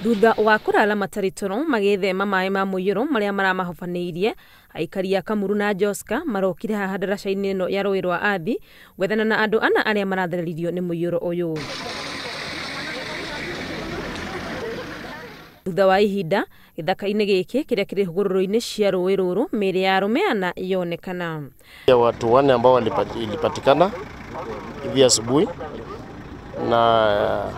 Thutha wa kũrara matarĩ toro magĩthema maĩ ma mũiyũro marĩa maramahobanĩirie, aikari a Kamuru na Joska marokire haha ndaraca-inĩ ĩno ya rũĩ rwa Athi gwethana na andũ ana arĩa marathereririo nĩ mũiyũro ũyũ. Thutha wa ihinda gĩthaka-inĩ gĩkĩ kĩrĩa kĩrĩ hũgũrũrũ-inĩ cia rũĩ rũrũ, mĩĩrĩ ya arũme ana yonekana. Watu wanne ambao ilipatikana hivi asubuhi, na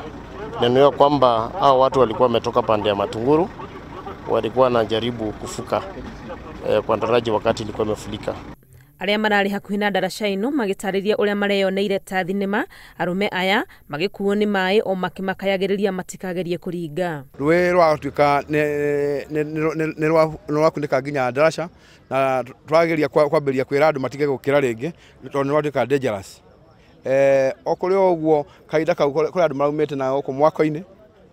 neno kwamba hao watu walikuwa wametoka pande ya Matunguru, walikuwa wanajaribu kufuka kwa daraja wakati ilikuwa imefurika. Arĩa mararĩ hakuhĩ na ndaraca ĩno magĩtarĩria ũrĩa mareyoneire ta thinema, arũme aya magĩkuo nĩ maĩ o makĩmakayagĩrĩria matikagerie kũringa. Rũĩ rwatuĩka nĩ rwakunĩka nginya ndaraca, na twageria kwambĩrĩria kwĩra andũ matige gũkĩra rĩngĩ tondũ nĩ rwatuĩka dangerous. O kũrĩ o ũguo kahinda kau kũrĩ andũ maraumĩte na gũkũ mwako-inĩ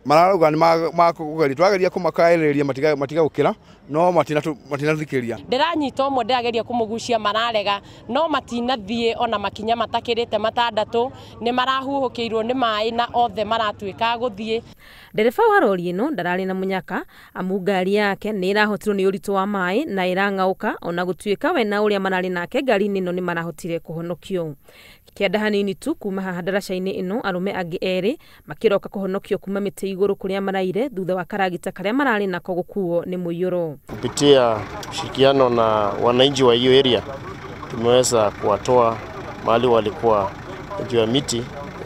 marauga nĩ makũgeria, twageria kũmakaĩrĩria matige gũkĩra no matinathikĩria. Ndĩranyita ũmwe ndĩrageria kũmũgucia mararega no matinathiĩ ona makinya matakĩrĩte matandatũ, nĩ marahuhũkĩirwo nĩ maĩ na othe maratuĩka gũthiĩ. Ndereba wa rori ĩno ndararĩ na mũnyaka amu ngari yake nĩ ĩrahotirwo nĩ ũritũ wa maĩ na ĩrang'aũka, ona gũtuĩka we na ũrĩa mararĩ nake ngari-inĩ ĩno nĩ marahotire kũhonokio. Kĩanda hanini tu kuma haha ndaraca-inĩ ĩno, arũme angĩ erĩ makĩroka kũhonokio kuma mĩtĩ igũrũ kũrĩa maraire thutha wa karagita karĩa mararĩ nako gũkuo nĩ mũiyũro. Kupitia ushirikiano na wananchi wa hiyo area tumeweza kuwatoa mahali walikuwa juu ya miti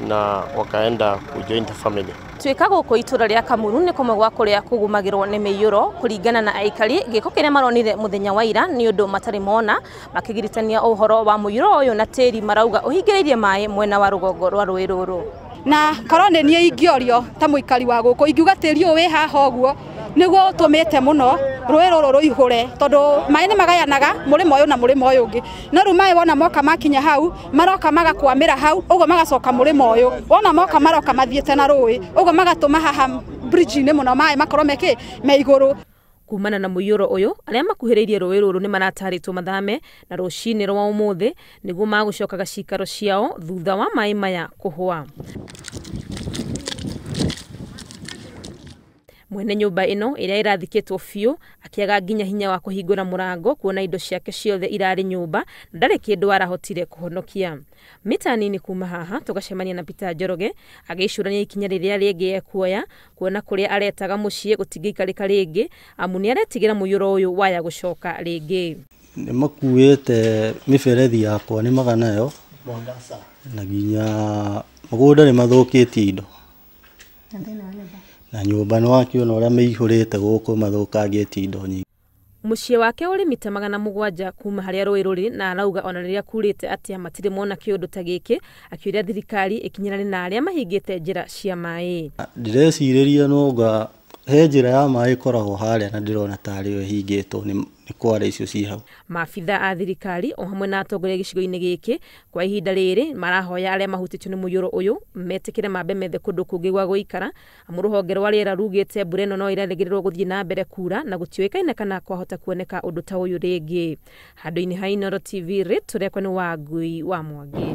na wakaenda kujoin the family. Tuĩka gũkũ itũra rĩa Kamuru nĩ kũmwe gwa kũrĩa kũgumagĩrwo nĩ mĩiyũro kũringana na aikari gĩko kĩrĩa maronire mũthenya wa ira nĩ ũndũ matarĩ mona, makĩgiritania ũhoro wa mũiyũro ũyũ na tĩri marauga ũhingĩrĩirie maĩ mwena wa rũgongo rwa rũĩ rũrũ. Na korwo nĩ niĩ ingĩorio ta mũikari wa gũkũ ingiuga tĩri ũyũ wĩ haha ũguo nĩguo ũtũmĩte mũno rũĩ rũrũ rũihũre, tondũ maĩ nĩ magayanaga mũrĩmo ũyũ na mũrĩmo ũyũ ũngĩ, no rĩu maĩ wona moka makinya hau maroka magakwamĩra hau ũguo magacoka mũrĩmo ũyũ, wona moka maroka mathiĩte na rũĩ ũguo magatũma haha bridge-inĩ mũno maĩ makorwo mekĩ me igũrũ. Kumana na mũiyũro ũyũ, arĩa makuhĩrĩirie rũĩ rũrũ nĩ maratarĩtwo mathame na rũcinĩ rwa ũmũthĩ nĩguo magũcokaga cikaro ciao thutha wa maĩ maya kũhũa. Mwene nyũmba ĩno ĩrĩa ĩrathikĩtwo biũ akĩaga nginya hinya wa kũhingũra mũrango kuona indo ciake ciothe irarĩ nyũmba na ndarĩ kĩndũ arahotire kũhonokia. Mita nini kuma haha tũgacemania na Peter Njoroge agĩcũrania ikinya rĩrĩa rĩngĩ ekuoya kuona kũrĩa aretaga mũciĩ gũtingĩikarĩka rĩngĩ amu nĩ aretigĩra mũiyũro ũyũ waya gũcoka rĩngĩ. Nĩ makuĩte mĩberethi yakwa nĩ maganayo na nginya mũgũnda nĩ mathũkĩtie indo na nyũmba nĩ wakĩona ũrĩa mĩihũrĩte gũkũ mathũkangĩtie indo nyingĩ. Mũciĩ wake ũrĩ mita 700 kuma harĩa rũĩ rũrĩ na arauga ona rĩrĩa kurĩte atĩa matirĩ mona kĩũndũ ta gĩkĩ, akĩũria thirikari ĩkinyĩrane na arĩa mahingĩte njĩra cia maĩ. Ndĩrecirĩria nonga he njĩra ya maĩ ĩkoragwo harĩa na ndĩrona tarĩ yo ĩhingĩtwo nĩ kwara icio ci hau. Maabitha a thirikari o hamwe na atongoria gĩcigo-inĩ gĩkĩ kwa ihinda rĩrĩ marahoya arĩa mahutĩtio nĩ mũiyũro ũyũ metĩkĩre mambe methe kũndũ kũngĩ gwa gũikara, amu rũhonge rwa rĩera rugĩte mbura ĩno no ĩrerĩgĩrĩrwo gũthiĩ na mbere kura na gũtiũĩkaine kana kwahota kuoneka ũndũ ta ũyũ rĩngĩ. Handũ-inĩ ha Inooro TV, rĩtwa rĩakwa nĩ Wangui wa Mwangi.